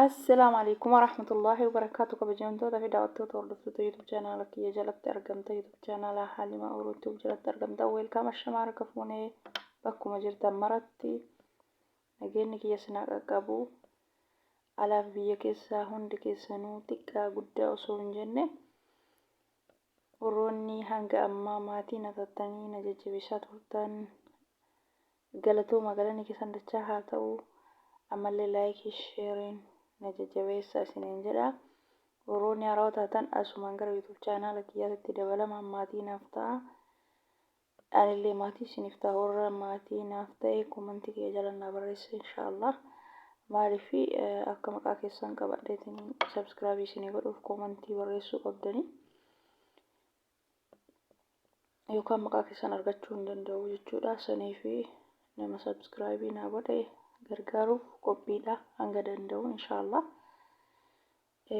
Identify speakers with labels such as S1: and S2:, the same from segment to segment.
S1: Assalaamu alaikum warahmatullaahi wabarakaatu. Kabajamtoota fi daawwattoota, hordoftoota YouTube channel kiyya jalatti argamta, YouTube channel Halima Orootube jalatti argamta, welcome. Ashamaa, harka fuunee. Bakkuma jirtan maratti nageenyi kiyya sinaa qaqqabu. Alaaf biyya keessaa hundi keessanuu, xiqqaa guddaa osoo hin jenne, warroonni hanga ammaa maatii na tattanii na jajjabeessaa turtan, galatooma, galanni keessan dachaa haa ta'u. Ammallee like, shareiin na jajjabeessa isiniin jedha. Warroonni haarawaa taatan asumaan gara YouTube channel kiyyaatti dabalamaan maatii naaf ta'a. Anillee maatii isiniif ta'a. Warra maatii naaf ta'e commentii kiyya jala naa barreessa, inshaallah. Maaliif akka maqaa keessan qabadheetiin subscribe isinii godhuuf commentii barreessuu qabdanii, yookaan maqaa keessan argachuu hin danda'u jechuudha. Sanii fi nama subscribe naa godhe gargaaruuf qophiidha hanga danda'u, inshaallah.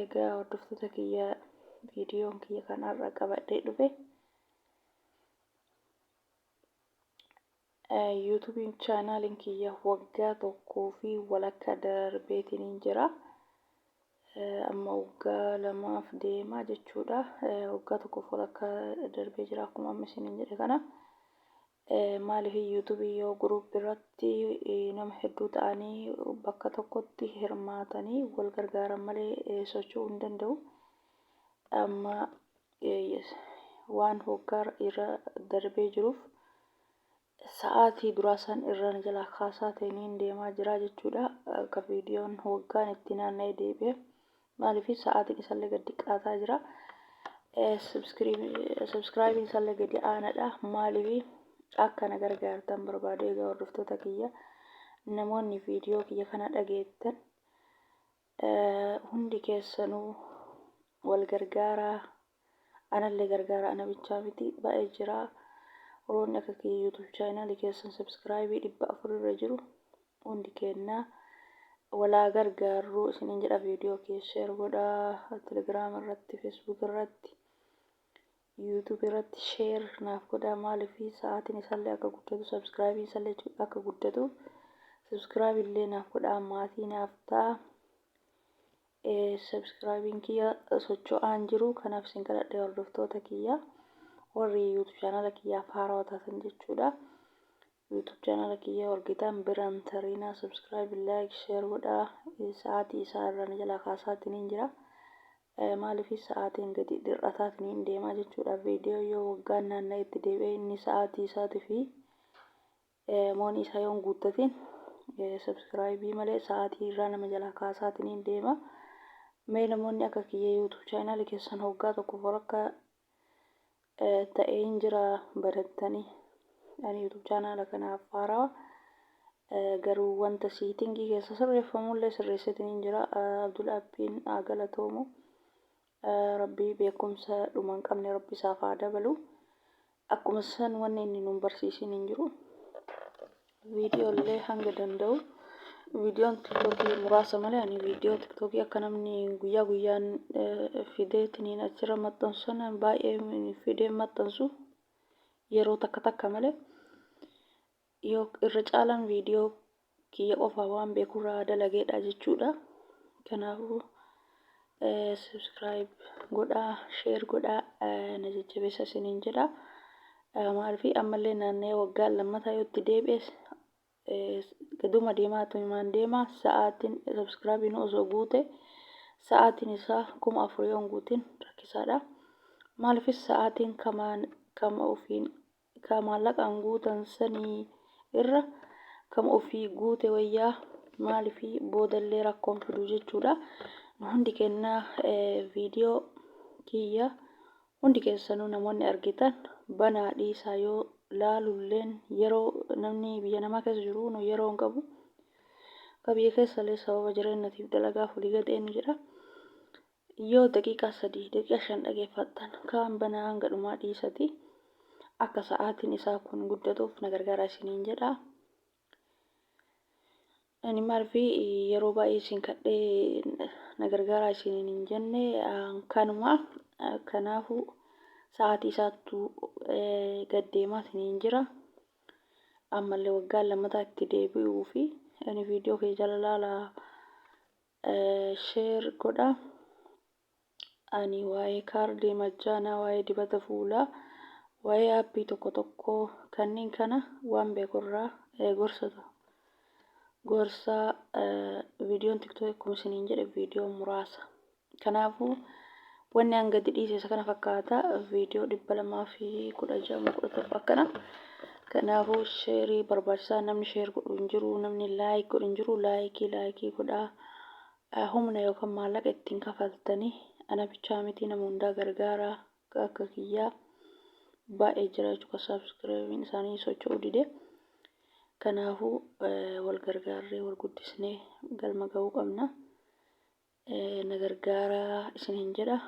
S1: Egaa hordoftoota kiyya, viidiyoon kiyya kan har'a qabadhee dhufe YouTubeiin channeliin kiyya waggaa tokkoo fi walakkaa darbeetiin jira. Amma waggaa 2f deema jechuudha. Waggaa tokkoof walakkaa darbee jira akkuma amma isiniin jedhe kana. Maaliif YouTubeii yoo group irratti nama hedduu ta'anii bakka tokkotti hirmaatanii wal gargaaran malee socho'uu hin danda'u. Amma waan waggaa irra darbee jiruuf sa'aatii duraa san irra jalaa kaasaa ta'iniin deemaa jira jechuudha. Akka viidiyoon waggaan itti naanna'ee deebi'e. Maaliif sa'aatiin isallee gad xiqqaataa jira. Subscribeiin isallee gadi aanaadha. Maaliif akka na gargaartan barbaade. Egaa hordoftoota kiyya, namoonni viidiyoo kiyya kana dhageettan hundi keessanuu wal gargaaraa, anallee gargaara. Ana bichaa miti, baay'ee jira. Warroonni akka kiyya YouTube channelii keessan subscribe 400 irra jiru, hundi kennaa walaa gargaarru isiniin jedha. Viidiyoo kee share godhaa, Telegram irratti, Facebook irratti, YouTube irratti share naaf godhaa. Maaliif sa'aatiin isaallee akka guddatu, subscribe isaallee akka guddatu, subscribe illee naaf godhaa, maatii naaf ta'a. Subscribeiin kiyya socho'aan jiru, kanaaf isin kadhadhe. Hordoftoota kiyya, warri YouTube channel kiyyaaf haarawaa taatan jechuudha. YouTube channel kiyya argitan biraan tariinaa subscribe, like, share godhaa. Sa'aatii isaa irra na jalaa kaasaatiin jira. Maaliif sa'aatiin gadi dhir'ataatiin deemaa jechuudha. Viidiyoo yoo waggaan naanna'ee itti deebi'ee inni sa'aatii isaatii fi moonii isaa yoo hin guuttatin subscribe malee sa'aatii irraa nama jalaa kaasaatiin deema. Mee namoonni akka kiyya YouTube channel keessan waggaa tokko walakkaa ta'ee hin jira barattanii. Ani YouTube channel kanaaf haarawaa. Garuu wanta settingii keessa sirreeffamullee sirreesseetiin hin jira. Abdul Abbiin haa galatoomu. Rabbii beekumsa dhuma hin qabne Rabbi isaaf haa dabalu. Akkuma san wanni inni nun barsiisin hin jiru. Viidiyoo illee hanga danda'u. Viidiyoon TikTokii muraasa malee ani viidiyoo TikTokii akka namni guyyaa guyyaan fideetiniin achirra maxxansu sana baay'ee fidee maxxansu, yeroo takka takka malee. Yoo irra caalaan viidiyoo kiyya qofaa waan beekurraa dalageedha jechuudha. Kanaafuu subscribe godhaa, share godhaa, na jajjabeessa isiniin jedha. Maaliif ammallee naanna'ee waggaa lammataa yoo itti deebi'es gaduma deemaa tumaan deema. Sa'aatiin subscribeiin osoo guute sa'aatiin isaa 4000 yoo hin guutin rakkisaadha. Maaliifis sa'aatiin kama ofiin ka maallaqaan guutan sanii irra kama ofii guute wayyaa. Maaliif boodallee rakkoon fidu jechuudha. Hundi kennaa viidiyoo kiyya hundi keessanuu namoonni argitan banaa dhiisaa yoo laalulleen, yeroo namni biyya namaa keessa jiru nu yeroo hin qabu. Ka biyya keessallee sababa jireenyatiif dalagaaf olii gad eenyu jedha. Yoo daqiiqaa 3, daqiiqaa 5 dhageeffattan kaan banaa hanga dhumaa dhiisati akka sa'aatiin isaa kun guddatuuf na gargaara isiniin jedha. Ani maaliif yeroo baay'ee isin kadhee na gargaaraa isiniin hin jenne kanuma. Kanaafuu sa'aatii isaattuu gad deemaa isiniin jira. Ammallee waggaa lammataa itti deebi'uu fi ani viidiyoo kee jala laalaa. Share godha. Ani waa'ee kaardii majjaanaa, waa'ee dibata fuulaa, waa'ee aappii tokko tokkoo kanneen kana waan beekurraa gorsa gorsa. Viidiyoon TikTok akkuma isiniin jedhe viidiyoo muraasa. Kanaafuu wanni an gadi dhiise isa kana fakkaata, viidiyoo 216 moo 17 akkana. Kanaafuu sheerii barbaachisaa, namni share godhu hin jiru, namni like godhu hin jiru. Laayikii laayikii godhaa. Humna yookaan maallaqa ittiin kafaltanii ana bichaa miti, nama hundaa gargaaraa. Akka kiyyaa baay'ee jira jechuudha, saabskiraayibiin isaanii socho'uu dide. Kanaafuu wal gargaarree wal guddisnee galma ga'uu qabna. Na gargaaraa isiniin jedha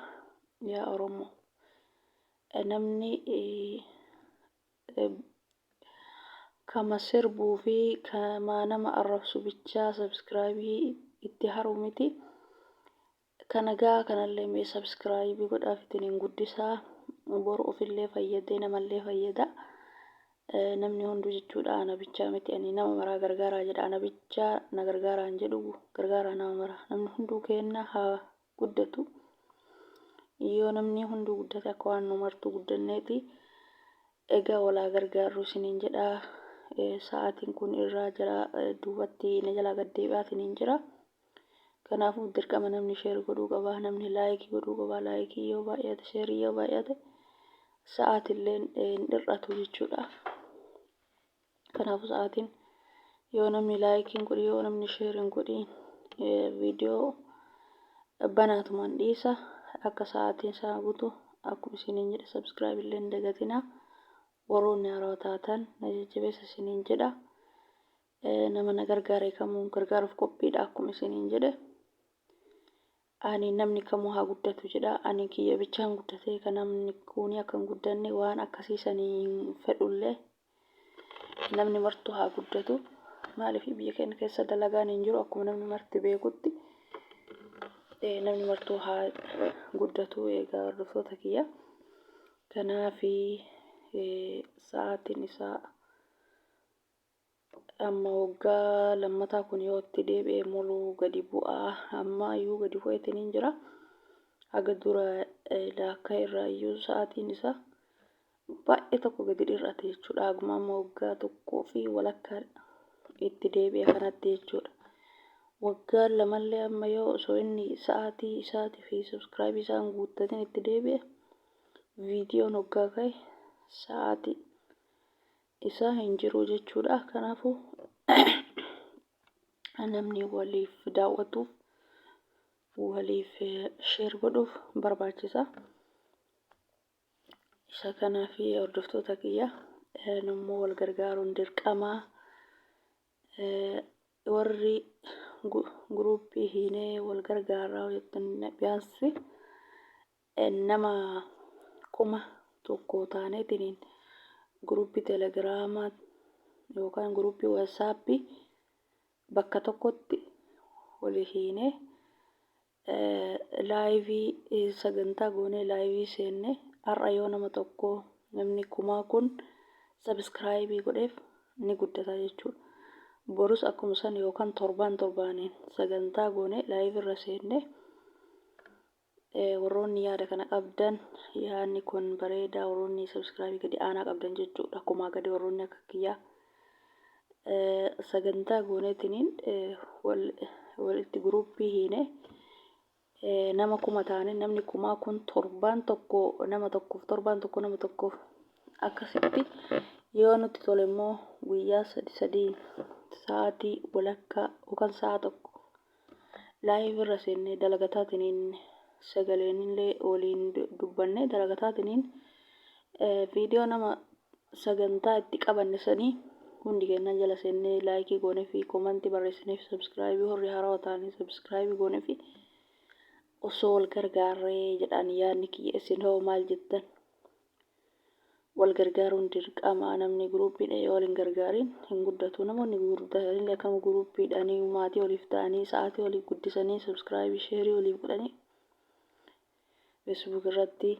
S1: yaa Oromoo. Namni kama sirbuu fi kama nama arrabsu bichaa sabskiraayibii itti haru miti. Kana gaa kanallee mee sabskiraayibii godhaaf ittiin guddisaa, boru ofillee fayyadee namallee fayyada. Namni hunduu jechuudha, ana bichaa miti, ani nama maraa gargaaraa jedha, ana bichaa na gargaaraa hin jedhu, gargaaraa nama maraa. Namni hunduu kenna haa guddatu. Yoo namni hunduu guddate akka waan nu martuu guddanneeti. Egaa walaa gargaarru isiniin jedha. Sa'aatiin kun irraa jala duubatti na jalaa gad deebi'aatiin jira. Kanaafuu dirqama namni share godhuu qaba, namni laayikii godhuu qaba. Laayikii yoo baay'ate, sheerii yoo baay'ate, sa'aatillee hin hir'atu jechuudha. Kanaafuu sa'aatiin yoo namni laayikiin godhi, yoo namni sheeriin godhi, viidiyoo banaatumaan dhiisa akka sa'aatiin isaa guutu. Akkuma isiniin jedhe, subscribe illee hin dagatinaa. Warroonni haarawaa taatan na jajjabeessa isiniin jedha. Nama na gargaare kamuu gargaaruuf qophiidha akkuma isiniin jedhe. Ani namni kamuu haa guddatu jedha. Ani kiyya bichaan guddatee kan namni kuuni akka hin guddanne waan akkasii sanii hin fedhullee, namni martuu haa guddatu. Maaliif, biyya keenya keessa dalagaan hin jiru akkuma namni marti beekutti, namni martuu haa guddatu. Egaa hordoftoota kiyya, kanaafi sa'aatiin isaa amma waggaa lammataa kun yoo itti deebi'e muluu gadi bu'aa, amma iyyuu gadi bu'eetiin hin jira. Haga dura laakkaa irraa iyyuu sa'aatiin isaa baay'ee tokko gadi dhir'ate jechuudha. Haguma amma waggaa tokkoo fi walakkaa itti deebi'e kanatti jechuudha. Waggaa lamallee amma yoo osoo inni sa'aatii isaatii fi subscribe isaan guuttatin itti deebi'e, viidiyoon waggaa ka'e sa'aatii isaa hin jiru jechuudha. Kanaafuu namni waliif daawwatuuf, waliif share godhuuf barbaachisa. Isa kanaaf hordoftoota kiyya, immoo wal gargaaruun dirqama. Warri guruuppii hiinee wal gargaaraa jettan, biyaansi nama 1000 taaneetiin guruuppii telegiraamaa yookaan guruuppii watsaappii bakka tokkotti walii hiinee, laayivii sagantaa goonee, laayivii seenne, har'a yoo nama tokko namni kumaa kun sabiskiraayibii godheef ni guddata jechuudha. Borus akkuma san yookaan torbaan torbaaniin sagantaa goonee laayivii irra seenne, warroonni yaada kana qabdan, yaadni kun bareedaa, warroonni sabiskiraayibii gadi aanaa qabdan jechuudha. Kumaa gadi warroonni akka kiyyaa sagantaa gooneetiniin walitti guruuppii hiine, nama 1000 taane, namni kumaa kun torbaan tokko nama tokkoof, torbaan tokko nama tokkoof, akkasitti yoo nutti tole immoo guyyaa sadi sadii sa'aatii walakkaa yookaan sa'a tokko laayiv irra seennee dalagataatiniin, sagaleenillee waliin dubbannee dalagataatiniin, viidiyoo nama sagantaa itti qabanne sanii hundi keenya jala seennee laayikii goonee fi koomantii barreessinee fi sabskraayibii warri haarawaa ta'anii sabskraayibii goonee fi osoo wal gargaarree jedhaan yaadni kiyya. Isin hoo maal jettan? Wal gargaaruun dirqama. Namni guruuppiidhaan yoo wal hin gargaarin hin guddatu. Namoonni gurguddatanillee akkama guruuppiidhaan maatii waliif ta'anii, sa'aatii waliif guddisanii, sabskraayibii sheerii waliif godhanii, feesbuuk irratti,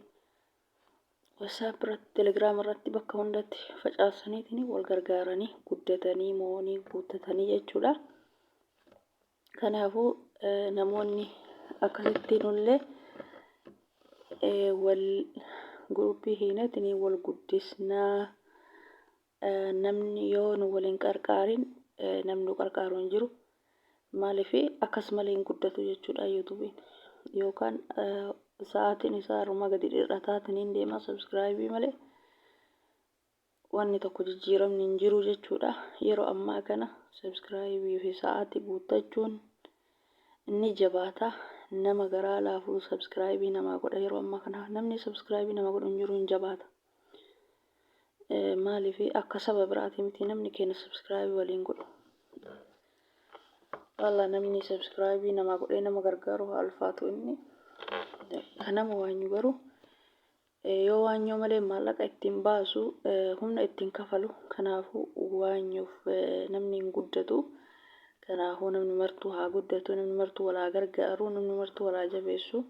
S1: WhatsApp irratti, Telegram irratti, bakka hundatti facaasaniitiin wal gargaaranii guddatanii, mo'anii guuttatanii jechuudha. Kanaafuu Namoonni akkasitti nullee wal guruppii hiineetiin wal guddisnaa. Namni yoo nu wal hin qarqaarin namni nu qarqaaru hin jiru. Maaliif akkas malee hin guddatu jechuudha yuutuubiin. Yookaan sa'aatiin isaa irrumaa gadi dhir'ataatiin deema sabskraayibii malee wanni tokko jijjiiramni hin jiru jechuudha. Yeroo ammaa kana sabskraayibii fi sa'aatii guuttachuun ni jabaata. Nama garaa laafuu sabskraayibii namaa godha. Yeroo ammaa kana namni sabskraayibii nama godhu hin jiru, hin jabaata. Maaliif akka saba biraatii miti namni keenya sabskraayibii waliin godhu. Walla namni sabskraayibii namaa godhee nama gargaaru haa ulfaatu inni. Kan nama waanyu garuu yoo waanyoo malee maallaqa ittiin baasu, humna ittiin kafalu. Kanaafuu waanyuuf namni hin guddatu. Kanaafuu namni martuu haa guddatu, namni martuu wal haa gargaaru, namni martuu wal haa jabeessu.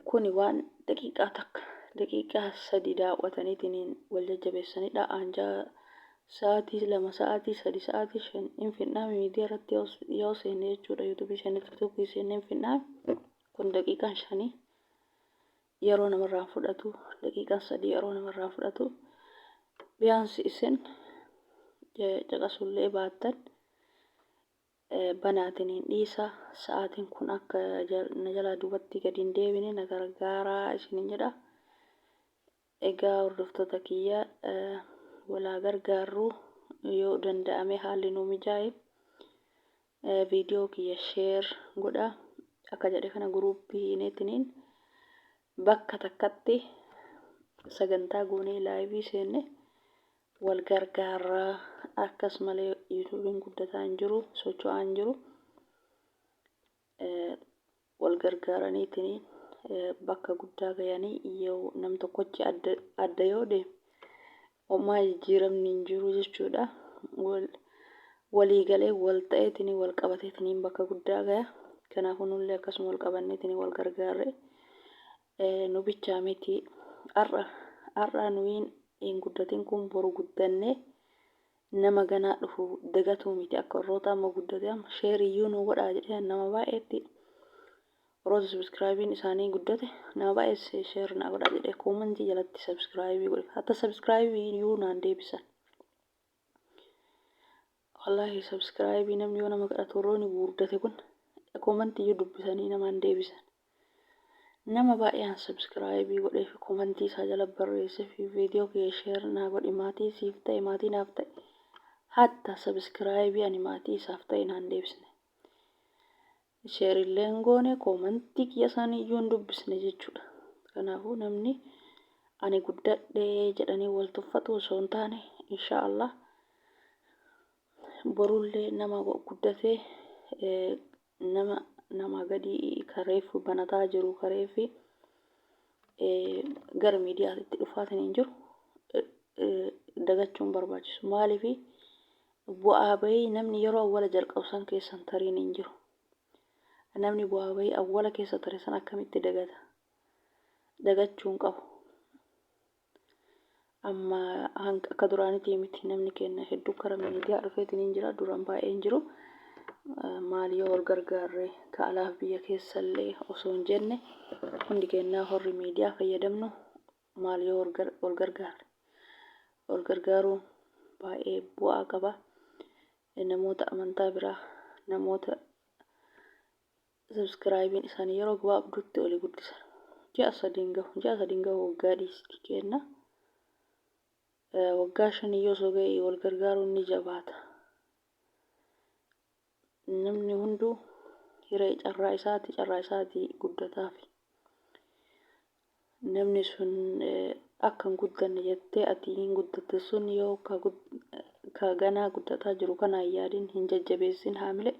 S1: Kuni waan daqiiqaa takka, daqiiqaa sadi daawwataniitiin wal jajjabeessanidha. Anjaa sa'aatii 2, sa'aatii 3, sa'aatii 5 hin finnaa miidiyaa irratti yoo seenne jechuudha. Yuutuubii seenne, tiktookii seenne hin finnaa. Kun daqiiqaan 5 yeroo namarraa fudhatu, daqiiqaan 3 yeroo namarraa fudhatu. Biyaansi isin caqasullee baattan banaatiin hin dhiisa. Sa'aatiin kun akka na jalaa duubatti gadi hin deebine na gargaaraa isiniin jedha. Egaa hordoftoota kiyya, walaa gargaarru. Yoo danda'ame, haalli nuu mijaa'e, viidiyoo kiyya share godha. Akka jedhe kana guruuppii hiineetiniin bakka takkatti sagantaa goonee laayivii seenne wal gargaarraa. Akkas malee yuutuubiin guddataa hin jiru, socho'aa hin jiru. Wal gargaaraniitiin bakka guddaa gayanii yoo nam tokkochi adda adda yoo deeme homaa jijjiiramni hin jiru jechuudha. Walii galee wal ta'eetiin wal qabateetiin bakka guddaa gaya. Kanaafuu nullee akkasuma wal qabanneetiin wal gargaarre nu bichaa miti. Har'a har'a nuyiin hin guddatin kun boru guddannee nama ganaa dhufu dagatuu miti. Akka warroota amma guddate amma share iyyuu nu godhaa jedhee nama baay'eetti, warroota subscribein isaanii guddate nama baay'ee share naa godhaa jedhee koomentii jalatti subscribe godhe, hatta subscribe iyyuu naan deebisan. Wallaahi subscribe namni yoo nama kadhatu, warroonni guddate kun koomentii iyyuu dubbisanii namaan deebisan. Nama baay'een subscribe godhee fi koomentii isaa jala barreessee fi viidiyoo kiyya share naa godhi, maatii siif ta'e, maatii naaf ta'e, hatta subscribe ani maatii isaaf ta'e naan deebisne. Share illee hin goone, koomentii kiyya isaanii iyyuu hin dubbisne jechuudha. Kanaafuu namni ani guddadhee jedhanii wal tuffatu osoo hin taane, insha Allah borullee nama guddatee nama nama gadi kareefu banataa jiru, kareefi gara miidiyaatti dhufaatiin hin jiru dagachuun barbaachisu. Maaliif bu'aa bahii namni yeroo awwala jalqabu san keessan tariin hin jiru. Namni bu'aa bahii awwala keessa tare san akkamitti dagata? Dagachuu hin qabu. Amma akka duraanitii miti, namni keenya hedduu kara miidiyaa dhufeetiin hin jira, duraan baay'ee hin jiru. Maal yoo wal gargaarre, ka alaaf biyya keessallee osoo hin jenne, hundi keenyaa horri miidiyaa fayyadamnu maal yoo wal gargaarre? Wal gargaaruun baay'ee bu'aa qaba. Namoota amantaa biraa, namoota subscribein isaanii yeroo gabaabduutti oli guddisan, ji'a 3n gahu, ji'a 3n gahu, waggaa dhiisti kenna, waggaa 5 yoo osoo ga'e wal gargaaruun ni jabaata. Namni hunduu hiree carraa isaati, carraa isaati guddataafi. Namni sun akka hin guddanne jettee ati hin guddatte sun yoo ka ganaa guddataa jiru kana hin yaadin, hin jajjabeessin, haamile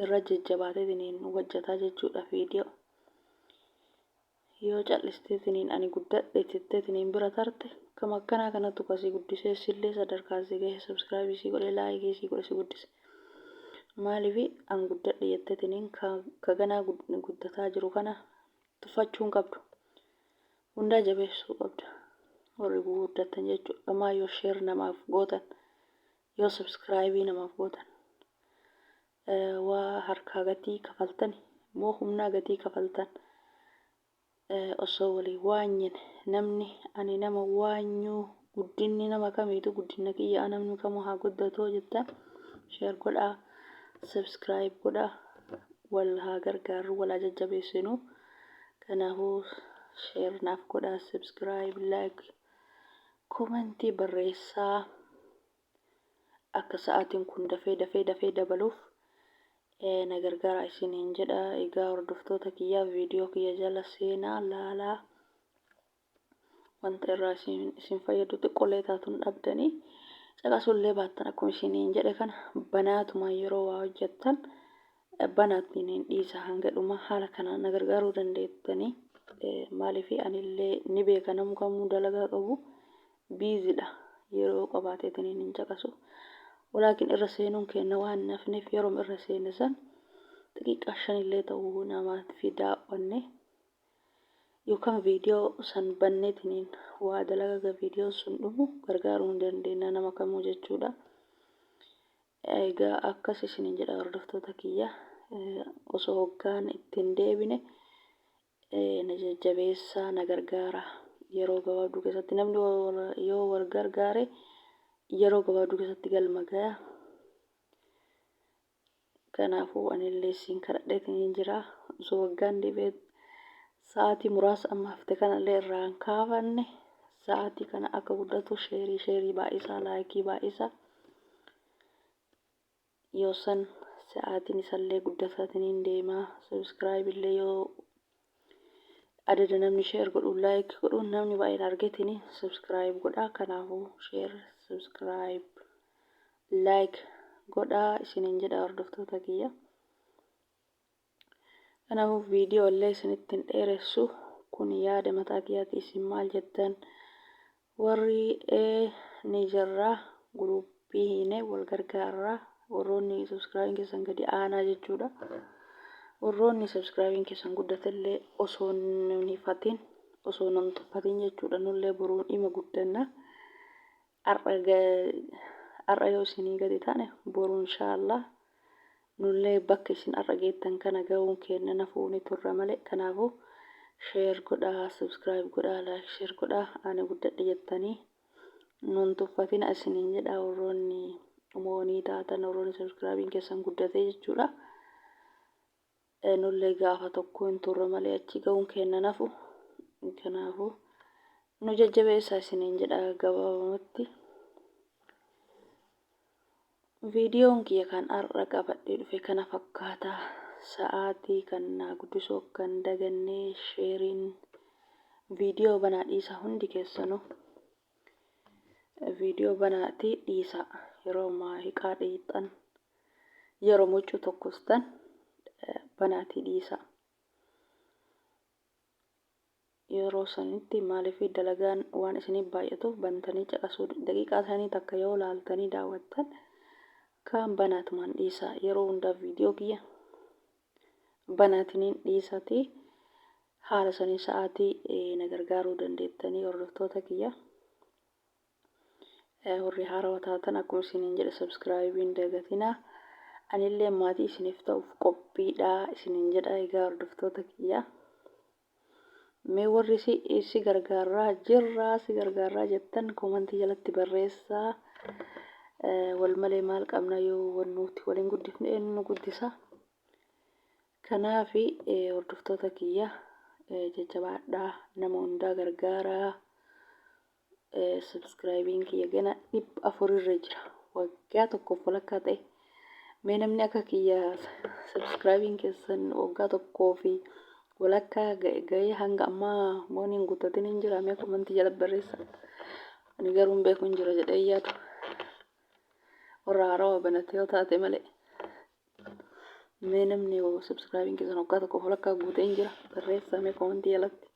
S1: irra jajjabaateetiin hojjataa jechuudha viidiyoo. Yoo cal'isteetiniin ani guddadhe jetteetiniin bira tarte, kama akkanaa kanatu kasii guddisee sillee sadarkaa si gahe, subscribe sii godhe, like sii godhe, si guddise. Maaliif an guddadhe jetteetiniin ka ganaa guddataa jiru kana tuffachuu hin qabdu. Hundaa jabeessuu qabda. Warri gurguddatan jechuudha. Amaa yoo share namaaf gootan, yoo subscribe namaaf gootan. Waa harkaa gatii kafaltani moo humnaa gatii kafaltan? Osoo walii waanyine namni ani nama waanyuu guddinni nama kamiitu guddinna kiyyaa namni kamuu haa guddatoo jettan share godhaa, subscribe godhaa, wal haa gargaarru, wal haa jajjabeessinu. Kanaafuu share naaf godhaa, subscribe, like, komentii barreessaa. Akka sa'aatiin kun dafee dafee dafee dabaluuf na gargaaraa isiniin jedha. Egaa hordoftoota kiyyaa, viidiyoo kiyya jala seenaa laalaa, wanta irraa isin fayyadu xiqqoolee taatuun dhabdanii caqasullee baattan. Akkuma isiniin jedhe kana banaatuma yeroo waa hojjettan banaatiin hin dhiisa hanga dhuma. Haala kanaan na gargaaruu dandeettanii. Maaliif, anillee ni beeka, namu kamuu dalagaa qabu, busy dha, yeroo qabaateetiin hin caqasu. Walaakin irra seenuun keenya waan hin hafneef, yeroo irra seene san xiqiiqaa 5 illee ta'uu namaaf daawwanne yookaan viidiyoo san banneetiniin waa dalagaa viidiyoon sun dhumu gargaaruu hin dandeenya nama kamuu jechuudha. Egaa akkas isiniin jedha hordoftoota kiyya, osoo hoggaan ittiin deebine na jajjabeessaa, na gargaara. Yeroo gabaabduu keessatti namni yoo wal gargaare yeroo gabaabduu keessatti galma gaya. Kanaafuu anillee isin kadhadheetiin jira. Osoo waggaan deebi'ee sa'aatii muraasa amma hafte kanallee irraa hin kaafanne, sa'aatii kana akka guddatu share share baay'isaa, like baay'isaa. Yoo san sa'aatiin isallee guddataatiin deemaa. Subscribe illee yoo adada namni share godhu, like godhu, namni baay'een argeetiin subscribe godha. Kanaafuu share, subscribe, like godhaa isiniin jedha hordoftoota kiyya. Kanaafuu viidiyoo illee isinitti hin dheeressu. Kun yaada mataa kiyyaati. Isin maal jettan? Warri ni jirra, guruppii hiine wal gargaarra. Warroonni subscribe keessan gadi aanaa jechuudha. Warroonni subscribe keessan guddatellee osoo nun hifatin, osoo nun tuffatin jechuudha. Nullee boruun ima guddanna. Har'a yoo isinii gadi taane, boru inshaallah nullee bakka isin har'a geettan kana gahuun keenya nafuu ni turra malee. Kanaafuu share godhaa, subscribe godhaa, like, share godhaa. Ani guddadhe jettanii nun tuffatina isiniin jedha. Warroonni moonii taatan, warroonni subscribe keessan guddatee jechuudha. Nullee gaafa tokko hin turre malee achi gahuun keenya nafu. Kanaafuu nu jajjabeessaa isiniin jedha gabaabumatti. Viidiyoon kiyya kan har'a qabadhee dhufe kana fakkaata. Sa'aatii kan naa guddisuu akka hin dagannee shareiin viidiyoo banaa dhiisa hundi keessanuu. Viidiyoo banaatii dhiisa, yeroo maahiqaa dhiixan, yeroo muccuu tokkostan banaatii dhiisa. Yeroo sanitti maaliif, dalagaan waan isiniif baay'atuuf bantanii caqasuu, daqiiqaa sanii takka yoo laaltanii daawwattan kaan banaatumaan dhiisa. Yeroo hundaa viidiyoo kiyya banaatiniin dhiisatii haala sanii sa'aatii na gargaaruu dandeettanii hordoftoota kiyya. Warri haarawaa taatan, akkuma isiniin jedhe, subscribe hin dagatinaa. Anillee maatii isiniif ta'uuf qophiidha isiniin jedha. Egaa hordoftoota kiyya. Mee warri si gargaarraa jirraa, si gargaarraa jettan koomantii jalatti barreessaa. Wal malee maal qabna? Yoo wannuuti waliin guddifne eenyu nu guddisa? Kanaafi hordoftoota kiyya, jajjabaadhaa, nama hundaa gargaaraa. Subscribeiin kiyya gana 400 irra jira. Waggaa tokkoof walakkaa ta'e. Mee namni akka kiyya subscribeiin keessan waggaa tokkoo fi walakkaa ga'ee hanga ammaa moon hin guuttatin hin jira? Mee komantii jala barreessa. Ani garuu hin beeku, hin jira jedhee yaadu. Warra haarawaa banate yoo taate malee. Mee namni subscribeiin keessan waggaa tokkoof walakkaa guutee hin jira? Barreessa mee komantii jalatti.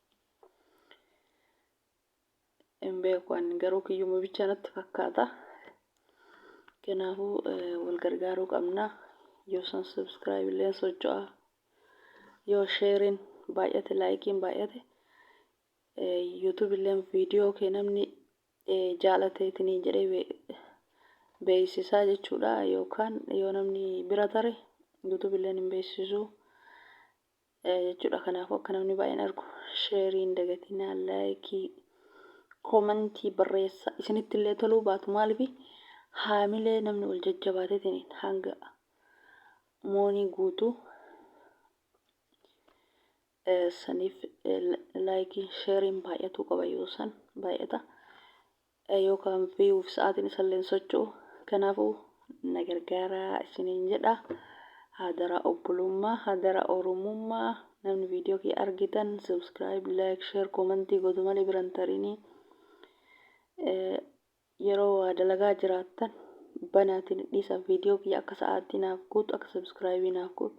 S1: Hin beeku, ani garuu kiyyuma bichaa natti fakkaata. Kanaafuu wal gargaaruu qabna. Yoo san subscribe illee socho'a. Yoo shareiin baay'ate, likeiin baay'ate, YouTube illee viidiyoo kee namni jaalateetiin jedhee beeksisaa jechuudha. Yookaan yoo namni bira tare YouTube illeen hin beeksisu jechuudha. Kanaafuu akka namni baay'een argu sheerii hin dagatinaa, laayikii, koomantii barreessa. Isinitti illee toluu baatu maaliif haamilee namni wal jajjabaateetiin hanga moonii guutuu saniif laayikiin sheeriin baay'atuu qaba yoo san baay'ata. Yookaan viyuuf sa'aatiin isallee hin socho'u. Kanaafuu na gargaaraa isiniin jedha. Hadaraa obbolummaa, hadaraa Oromummaa, namni viidiyoo kiyya argitan subscribe, like, share, komantii gootu malee bira hin tarinii. Yeroo waa dalagaa jiraattan banaatiin dhiisa viidiyoo kiyya akka sa'aatii naaf guutu, akka subscribe naaf guutu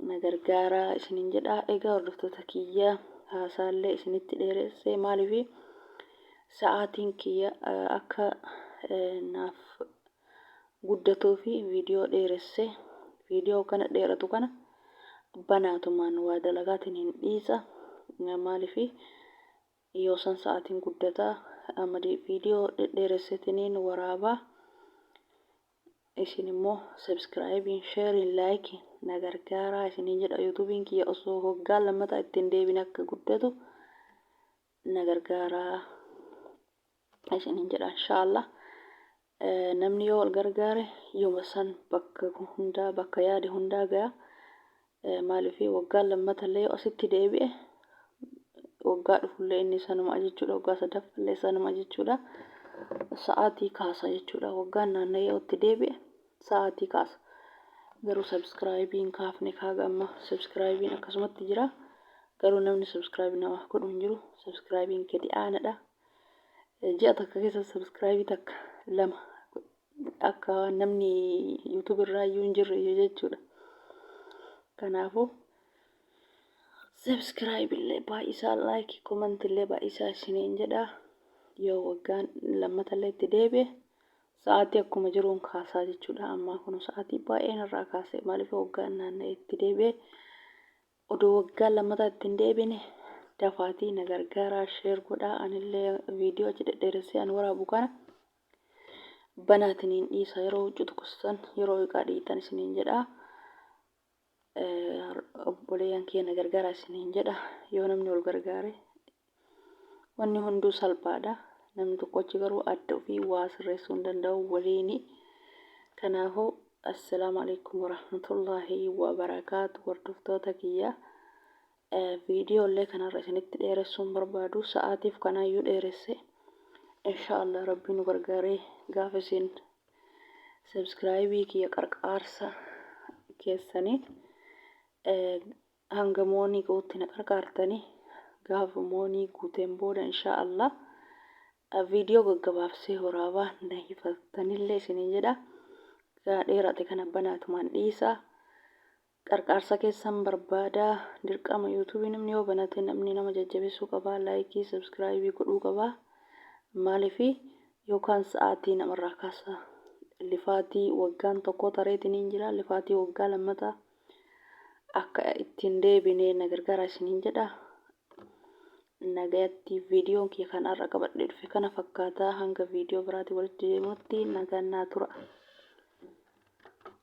S1: na gargaaraa isiniin jedha. Egaa hordoftoota kiyya, haasaallee isinitti dheeresse maaliif sa'aatiin kiyya akka naaf guddatuu fi viidiyoo dheeresse. Viidiyoo kana dheeratu kana banaatumaan waa dalagaatiin hin dhiisa, maaliif yoo san sa'aatiin guddataa. Amma viidiyoo dhedheeressetiniin waraabaa, isin immoo subscribe, sheeriin, like na gargaaraa isiniin jedha. Yuutuubiin kiyya osoo hoggaa lammataa ittiin deebin akka guddatu na gargaaraa isiniin jedha. Inshaallah namni yoo wal gargaare yooma san bakka hundaa, bakka yaade hundaa gaya. Maaliif waggaa lammatallee yoo asitti deebi'e, waggaa dhufullee inni sanuma jechuudha, waggaa sadaffallee sanuma jechuudha, sa'aatii kaasa jechuudha. Waggaan naanna'ee yoo itti deebi'e sa'aatii kaasa. Garuu subscribe kaafne kaaga amma subscribe akkasumatti jira, garuu namni subscribe namaaf godhu hin jiru. Subscribe gadi aanadha. Ji'a takka keessa subscribe takka lama, akka namni YouTube irraa iyyuu hin jirre jechuudha. Kanaafuu subscribe illee baay'isaa, like, comment illee baay'isaa isiniin jedha. Yoo waggaan lammatallee itti deebi'e sa'aatii akkuma jiruun kaasaa jechuudha. Ammaa kun sa'aatii baay'een irraa kaase, maaliif waggaan naanna'ee itti deebi'e. Odoo waggaa lammataa itti hin deebine dafaatii na gargaaraa, share godhaa. Anillee viidiyoo achi dhedheeressee an waraabu kana banaatiin hin dhiisa yeroo huccuu tuqsitan, yeroo hiqaa dhiitan isiniin jedha. Obboleeyyan kiyya, na gargaaraa isiniin jedha. Yoo namni wal gargaare wanni hunduu salphaadha. Namni tokkochi garuu adda ofii waa sirreessuu hin danda'u waliini. Kanaafuu assalaamu alaikum warahmatullaahi wabarakaatu. Hordoftoota kiyya, viidiyoo illee kanarra isinitti dheeressuun barbaadu, sa'aatiif kanaayyuu dheeresse. Inshaallah rabbi nu gargaaree gaafa isin subscribe kiyya qarqaarsa keessaniin hanga moonii ga'utti na qarqaartanii, gaafa moonii guuteen booda inshaa Allah viidiyoo gaggabaabsee waraabaa, na hifattanillee isiniin jedha. Dheerate kana banaatumaan dhiisa. Qarqaarsa keessan barbaada. Dirqama yuutuubii namni yoo banate namni nama jajjabeessuu qabaa, laayikii, subscribe godhuu qabaa. Maaliifi yookaan sa'aatii namarraa kaasa. Lifaatii waggaan tokko tareetiin hin jira, lifaatii waggaa lammataa akka ittiin deebinee na gargaara isiniin jedha. Nagayatti, viidiyoon kiyya kan har'a qabadhee dhufe kana fakkaataa. Hanga viidiyoo biraatii walitti deemutti nagaan naa tura.